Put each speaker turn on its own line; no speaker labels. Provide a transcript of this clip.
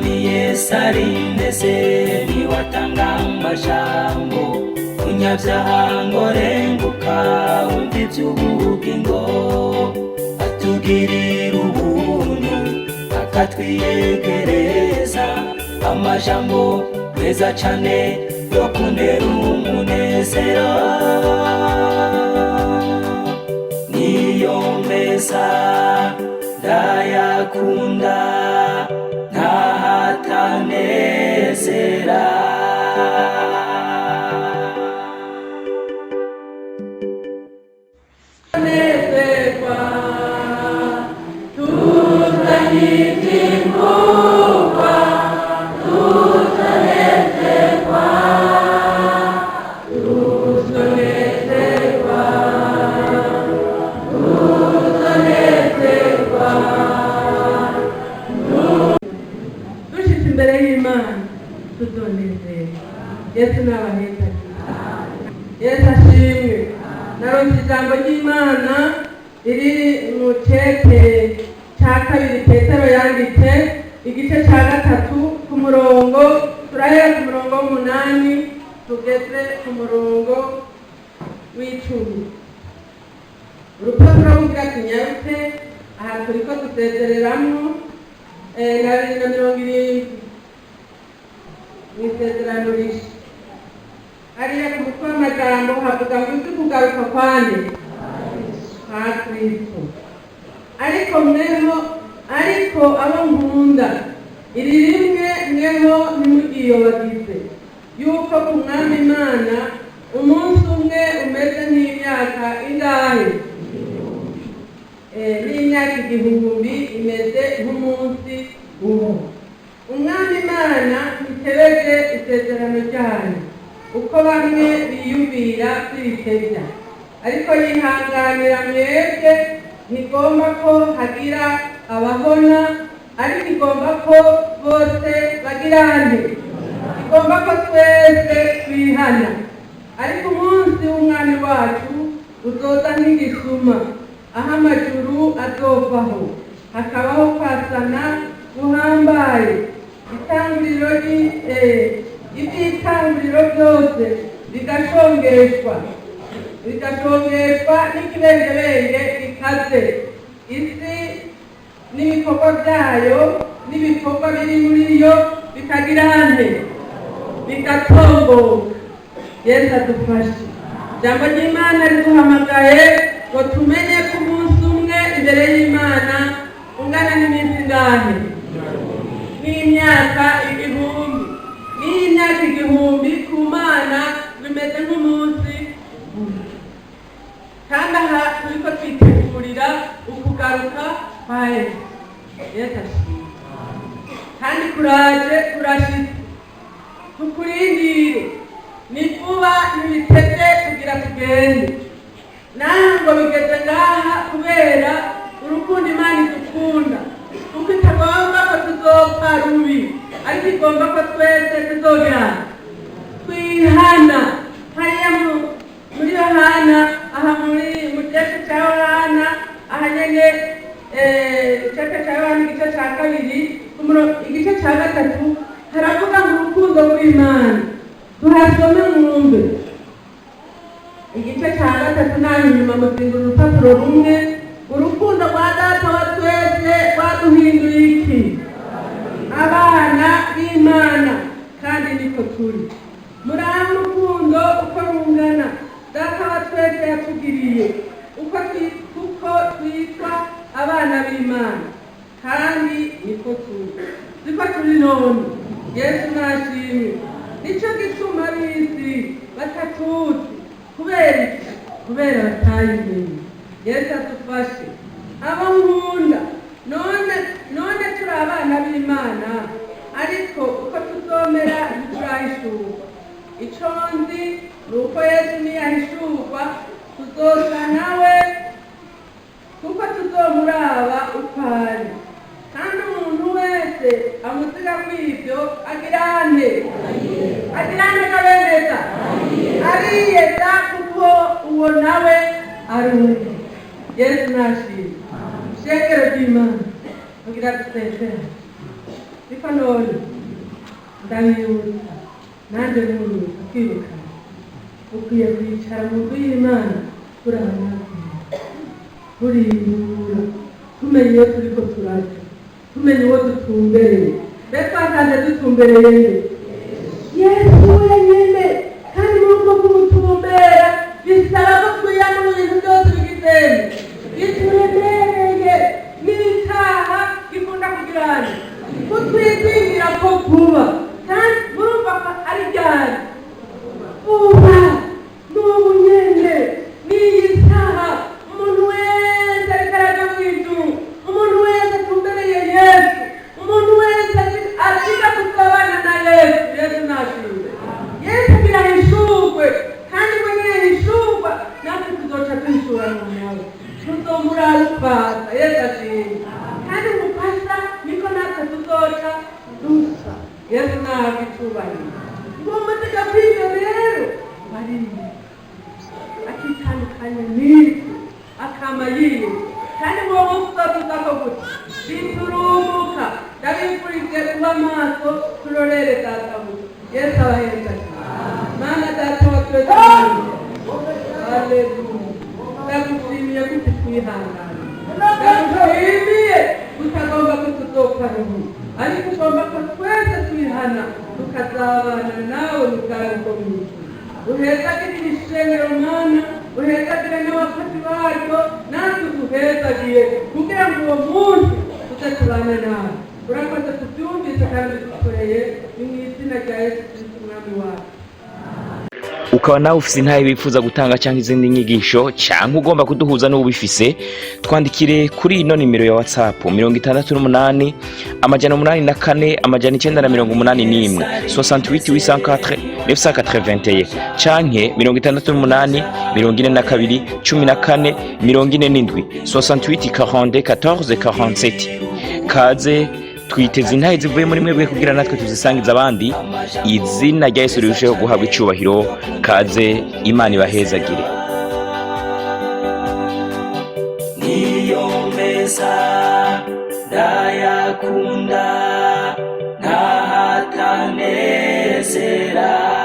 Umwami Yesu arindeze, niwatanga amajambo kunyabyaha ngo renguka wumva iby'ubugingo. Atugirira ubuntu, akatwiyegereza amajambo meza cane yo kuntera umunezero. Niyo meza ndayakunda, ntahatanezera.
Nezerwa tuzanye iby'imvugwa, tuzanezerwa, tuzanezerwa, tuzanezerwa. Dushitse imbere y'Imana tuzonezerwa. Yesu n'abaheza. Yesu ashimwe. Naronse ijambo ry'Imana riri mu cete cya kabiri Petero yanditse, igice cya gatatu, ku murongo, turahera ku murongo w'umunani tugeze ku murongo w'icumi. Urupapuro rugira tunyarutse, aha turiko dusezereramwo na 2070 mu isezerano risha. Hariya ku mutwe w'amajambo havuga ngo uzi kugaruka kwande kwa Kristo. Ariko mweho, ariko abo nkunda, iri rimwe mweho ntimugiyobagize yuko ku Mwami Imana umunsi umwe umeze nk'imyaka ingahe? N'imyaka igihumbi imeze nk'umunsi umwe. Umwami Imana ntitebeje isezerano ryayo uko bamwe biyumvira kw'ibitebya, ariko yihanganira mwebwe, ntigomba ko hagira abahona, ariko igomba ko bose bagira nte? Igomba ko twese twihana. Ariko umunsi w'Umwami wacu uzoza nk'igisuma, aho amajuru azovaho hakabaho kwasana guhambaye, itanguriro iby'itanguriro byose bigashongeshwa, bigashongeshwa n'ikibengebenge gikaze, isi n'ibikorwa byayo n'ibikorwa biri muri yo bikagira nte? Bigatomboka. Yesu adufashe. Ijambo ry'Imana riduhamagaye ngo tumenye ko umunsi umwe imbere y'Imana ungana n'iminsi ingahe? N'imyaka igihumbi. N'imyaka igihumbi ku Mana bimeze nk'umunsi umwe. Kandi aha turiko twitegurira ukugaruka kwa Yesu. Yesu ashimwe. Kandi kuraje, kurashitse, tukurindire, ni vuba, ntibiteze kugira tugende. Naho ngo bigeze ngaha kubera urukundo Imana idukunda, kuko itagomba ko tuzopfa rubi, ariko igomba ko twese tuzogira twihana. Hariya muri Yohana, aha muri mu gice cya Yohana, aha nyene, igice cya Yohana, igice cya kabiri, igice cya gatatu, haravuga ngo urukundo rw'Imana. Tuhasome mwumve. Igice cya gatatu, naho inyuma muzingura urupapuro rumwe. Urukundo rwa Data wa twese rwaduhinduye iki? Abana b'Imana, kandi niko turi. Murabe urukundo uko rungana Data wa twese yatugiriye, uko kuko twitwa abana b'Imana, kandi niko turi, siko turi none. Yesu nashimwe. Nico gituma ab'isi batatuzi. Kubera iki? Kubera batayimenye. Yesu adufashe. Abo nkunda, none none turi abana b'Imana, ariko uko tuzomera ntiturahishurwa. Ico nzi ni uko Yesu niyahishurwa tuzosa nawe, kuko tuzomuraba uko ari. Kandi umuntu wese amuziga kw'ibyo agira ane? Agira ane kabemeza? Ariyeza, kuko uwo nawe ari umwe. Yesu nashimwe. Shengero ry'Imana, kugira dusezerane. Niko Siko none ndabibutsa, nanjye nkurutsa kwirukana. Ukwiye kwicara mu nzu y'Imana turi abanyabwenge, turiyura, tumenya iyo turiko turaja, tumenya uwo dutumbereye. Mbe twasanze dutumbereye nde? Yesu wenyine. Kandi muri ubwo kumutumbera bisaba ko twiyamura ibintu byose bigizeni bituremereye n'icyaha gikunda kugirana kutwizingira ko kuba. Kandi murumva ko ari ryari? Vuba, n'ubu nyene, n'iyi saha. Umuntu wese ariko araja mw'ijuru, umuntu wese atumbereye Yesu, umuntu wese aziga kuzabana na Yesu, Yesu nashimwe. Yesu agira hishurwe, kandi we niyahishurwa natwe tuzoca duhishurana nawe, tuzomurarupfasa. Yesu ashimwe. Kandi mufasha niko natwe tuzoca dusa. Yesu nahabwe icubahiro. Ngomba kwiga rero barimo akitandukanya n'ibyo, akama yiwe. Kandi ngo munsi uzatuzako gutya biturumuka. Ndabifurije kuba maso, turorere databuja. Yesu abaheza. Mana Data wa twese, haleluya, ndagushimiye kuti twihangana. Ndagushimiye utagomba ko tuzopfa ruhu, ariko ugomba ko twese twihana tukazabana nawe mu bwawe bwo mu ijuru. Uhezagire ishengero Mana, uhezagire n'abakozi baryo, natwe tuhezagiye kugira ngo uwo munsi tuze tubane nawe. Urakoze, tubyumvise kandi bidukoreye. Ni mu izina rya Yesu Kristo Umwami wacu.
Ukaba nawe ufise intahe wifuza gutanga cyangwa izindi nyigisho, cyangwa ugomba kuduhuza n'ubifise, twandikire kuri ino nimero ya WhatsApp: 68 804 981, 68 804 981, canke 68 42 14 47, 68 42 14 47. Kaze, twiteze intahe zivuye muri mwebwe kugira natwe tuzisangiza abandi, izina rya Yesu rirusheho guhabwa icubahiro. Kaze, Imana ibahezagire.
Niyo meza ndayakunda, ntahatanezera.